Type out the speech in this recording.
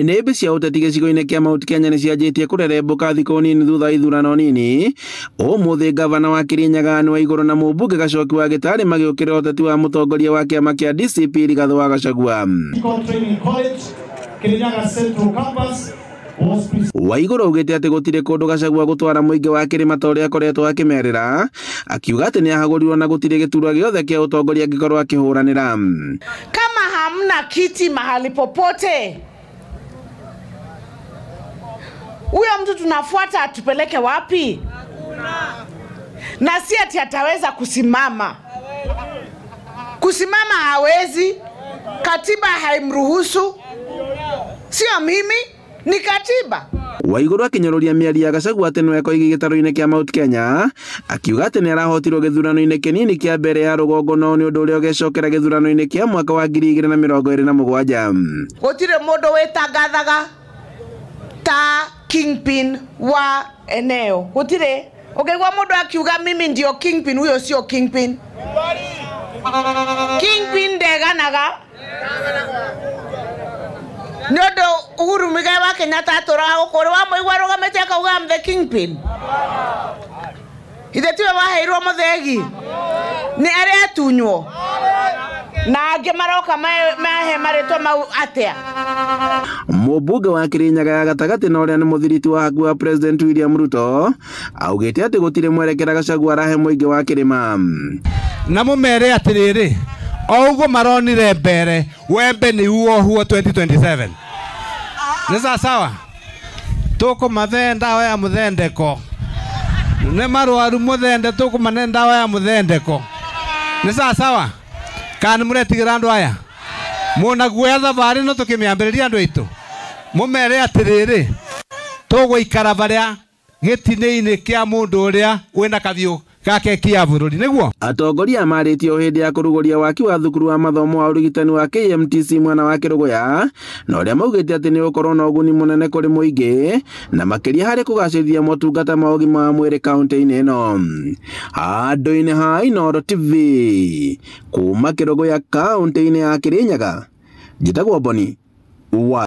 Nĩnĩmbĩ cia ũteti gĩcigo-inĩ kĩa Mount Kenya nĩcianjĩtie kũrerembũka thikũ nini thutha wa ithurano nini. Ũmũthĩ ngavana wa Kirinyaga Anne Waigũrũ na mũmbunge Gachoki wa Gĩtarĩ magĩũkĩrĩra ũteti wa mũtongoria wa kĩama kĩa DCP Rigathĩ wa Gachagua. Waigũrũ augĩte atĩ gũtirĩ kũndũ Gachagua gũtwara mũingĩ wa kĩrĩma ta ũrĩa akoretwo akĩmerĩra, akiuga atĩ nĩahagũrirwo na gũtirĩ gĩturwa gĩothe kĩa ũtongoria angĩkorwo akĩhũranĩra. Kama hamna kiti mahali popote, huyo mtu tunafuata atupeleke wapi? Na si ati ataweza kusimama. Kusimama hawezi, katiba haimruhusu. Sio mimi, ni katiba. Waigũrũ akĩnyũrũria mĩario ya Gachagua atĩ nĩwe koigi gĩtarũ-inĩ kĩa Mount Kenya, akiuga atĩ nĩarahotirwo gĩthurano-inĩ kĩnini kĩa mbere ya rũgongo no nĩ ũndũ ũrĩa ũgecokera gĩthurano-inĩ kĩa mwaka wa 2027. Gũtirĩ mũndũ wĩtangathaga ta kingpin wa eneo. Gũtirĩ. Ũngĩigua mũndũ akiuga mimi ndio kingpin, huyo sio kingpin. Kingpin ndeganaga. Nĩ ũndũ Uhuru Muigai wa Kenyatta atũraga gũkũ, ũrĩ wamũigua arũgamĩte akauga I'm the kingpin. Ithe tiwe waheirwo mũthegi? Nĩ arĩa atunywo? Na angĩ maroka mahe marĩtwa mau atĩa? Mũmbunge wa Kirinyaga ya gatagatĩ na ũrĩa nĩ mũthiriti wa hakuhĩ wa President William Ruto augĩte atĩ gũtirĩ mwerekera Gachagua arahe mũingĩ wa kĩrĩma. Na mũmere atĩrĩrĩ, o ũguo maronire mbere, wembe nĩ uohuo 2027. Nĩ sawa? Tũkũmathe ndawa ya mũthendeko. Nĩ marwaru mũthende, tũkũmane ndawa ya mũthendeko. Nĩ sawa? Kana nĩ mũretigĩra andũ aya? Mũna guoya thabarĩ no tũkĩmĩambĩrĩria andũ aitũ. Mũmere atĩrĩrĩ, tũgũikara barĩa gĩtinĩ-inĩ kĩa mũndũ ũrĩa wĩna kabiũ gake kia bũrũri, nĩguo? Atongoria marĩtie o hĩndĩ ya kũrugũria waki wa thukuru wa mathomo wa ũrigitani wa KMTC mwena wa Kĩrũgũya, na ũrĩa maugĩte atĩ nĩ ũgũkorwo na ũguni mũnene kũrĩ mũingĩ na makĩria harĩ kũgacĩrithia motungata ma ũgima wa mwĩrĩ kaũntĩ-inĩ ĩno. Handũ-inĩ ha Inooro TV kuma Kĩrũgũya kaũntĩ-inĩ ya Kĩrĩnyaga, njĩtagwo Boni wa